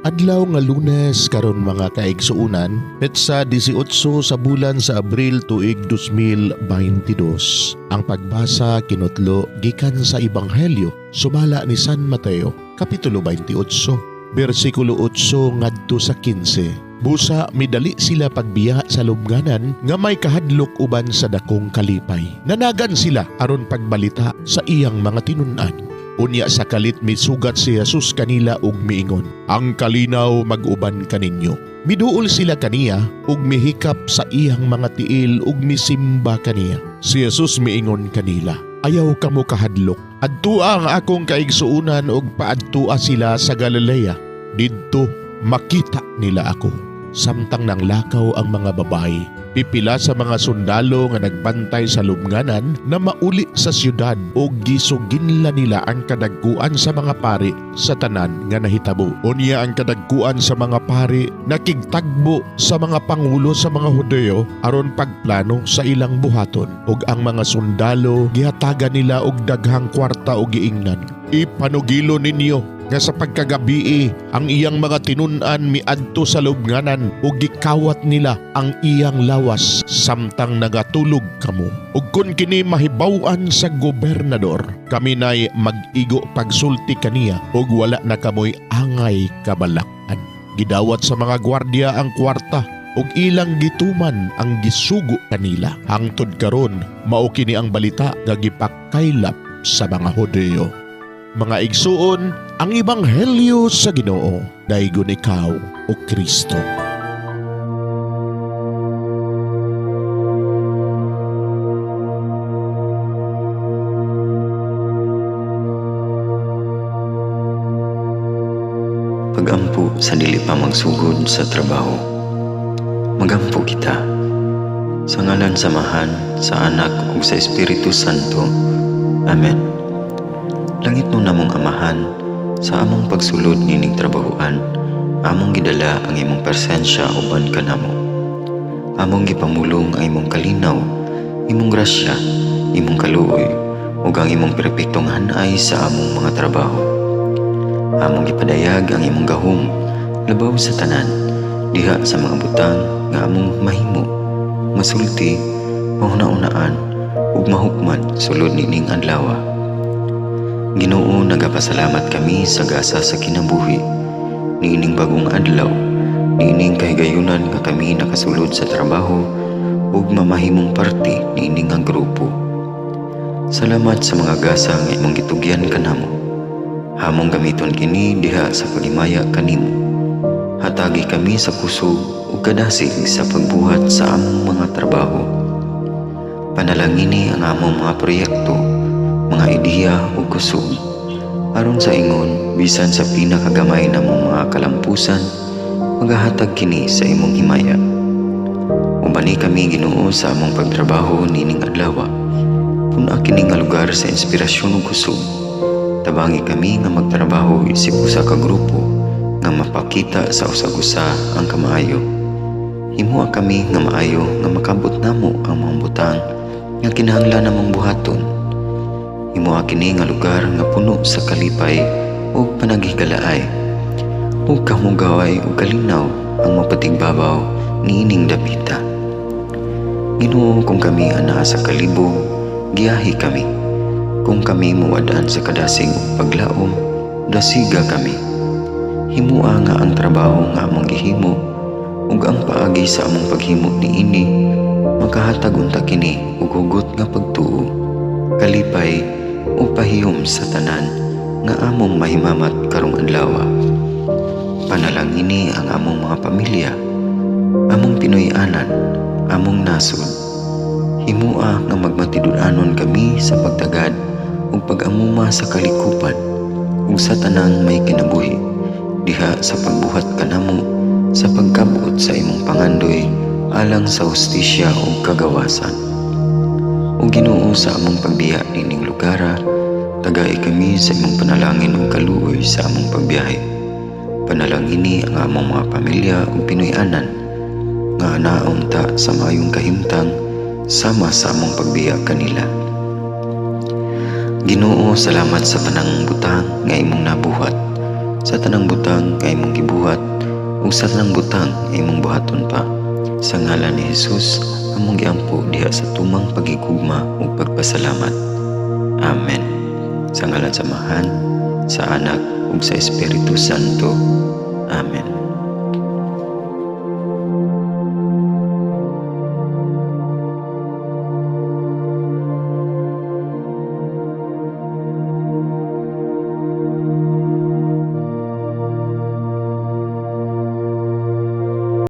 Adlaw nga Lunes karon, mga kaigsuonan, petsa 18 sa bulan sa Abril, tuig 2022. Ang pagbasa kinutlo gikan sa Ebanghelyo sumala ni San Mateo, kapitulo 28, bersikulo 8 ngadto sa 15. Busa midali sila pagbiya sa lubnganan nga may kahadlok uban sa dakong kalipay. Nanagan sila aron pagbalita sa iyang mga tinun-an. Unya sa kalit misugat si Jesus kanila ug miingon, "Ang kalinaw mag-uban kaninyo." Miduol sila kaniya ug mihikap sa iyang mga tiil ug misimba kaniya. Si Jesus miingon kanila, "Ayaw kamo kahadlok. Adtua ang akong kaigsuonan ug paadtua sila sa Galilea. Didto makita nila ako." Samtang nanglakaw ang mga babae, pipila sa mga sundalo nga nagbantay sa lubnganan na mauli sa syudad ug gisuginla nila ang kadagkuan sa mga pari sa tanan nga nahitabo. Unya ang kadagkuan sa mga pari nakigtagbo sa mga pangulo sa mga Hudyo aron pagplano sa ilang buhaton, ug ang mga sundalo gihatagan nila og daghang kwarta og giingnan, "Ipanugilo ninyo nga sa pagkagabii ang iyang mga tinun-an miadto sa lubnganan ug gikawat nila ang iyang lawas samtang nagatulog kamo. Ug kun kini mahibaw-an sa gobernador, kami nay mag-igo pagsulti kaniya ug wala na kamoy angay kabalak-an." Gidawat sa mga gwardiya ang kwarta ug ilang gituman ang gisugo kanila. Hangtod karon mao kini ang balita nga gipakaylap sa mga Hudyo. Mga igsuon, ang ebanghelyo sa Ginoo. Daygon ikaw, o Kristo. Pagampo sa dili pa magsugod sa trabaho. Magampo kita. Sa ngalan sa Amahan, sa Anak ug sa Espiritu Santo. Amen. Langitnon namong Amahan, sa among pagsulod nining trabahoan, among gidala ang imong presensya uban kanamo. Among gipamulong ang imong kalinaw, imong grasya, imong kaluoy, ug ang imong perpektong hanay sa among mga trabaho. Among gipadayag ang imong gahom labaw sa tanan diha sa mga butang nga among mahimo, masulti, mahuna-unaan ug mahukman sulod nining adlaw. Ginoo, nagapasalamat kami sa gasa sa kinabuhi niining bagong adlaw, niining kahigayunan nga kami nakasulod sa trabaho ug mamahimong parte niini nga grupo. Salamat sa mga gasa nga imong gitugyan kanamo. Among gamiton kini diha sa paghimaya kanimo. Hatagi kami sa kusog ug kadasig sa pagbuhat sa among mga trabaho. Panalangini ang among mga proyekto, mga ideya ug kusog. Aron sa ingon, bisan sa pinakagamay namong mga kalampusan, magahatag kini sa imong himaya. Ubani kami, Ginoo, sa among pagtrabaho nining adlaw. Pun-a kini nga lugar sa inspirasyon ug kusog. Tabangi kami nga magtrabaho isip usa ka grupo nga mapakita sa usag-usa ang kamaayo. Himoa kami nga maayo nga makabot namo ang mga butang nga kinahanglan namong buhaton. Himoa kini nga lugar nga puno sa kalipay ug panaghigalaay. Ug kamugaway ug kalinaw ang mapatigbabaw niining dapita. Ginoo, kung kami anaa sa kalibog, giyahi kami. Kung kami muwad-an sa kadasig ug paglaom, dasiga kami. Himua nga ang trabaho nga among gihimo ug ang paagi sa among paghimo niini makahatag unta kini og hugot nga pagtuo, kalipay ug pahiyom sa tanan nga among mahimamat karong adlaw. Panalangini ang among mga pamilya, among Pinoy-anan, among nasod. Himua nga magmatinud-anon kami sa pagtagad ug pag-amuma sa kalikupan ug sa tanang may kinabuhi diha sa pagbuhat kanamo sa pagkabot sa imong pangandoy alang sa hustisya ug kagawasan. O Ginoo, sa among pagbiya nining lugara, tagai kami sa imong panalangin ug kaluoy sa among pagbiyahe. Panalangini ang among mga pamilya ug Pinoy-anan nga anaa unta sa maayong kahimtang sama sa among pagbiya kanila. Ginoo, salamat sa tanang butang nga imong nabuhat. Sa tanang butang nga imong gibuhat ug sa tanang butang nga imong buhaton pa. Sa ngalan ni Jesus, among giampo diha sa tumang pagigugma ug pagpasalamat. Amen. Sa ngalan sa Amahan, sa Anak ug sa Espiritu Santo. Amen.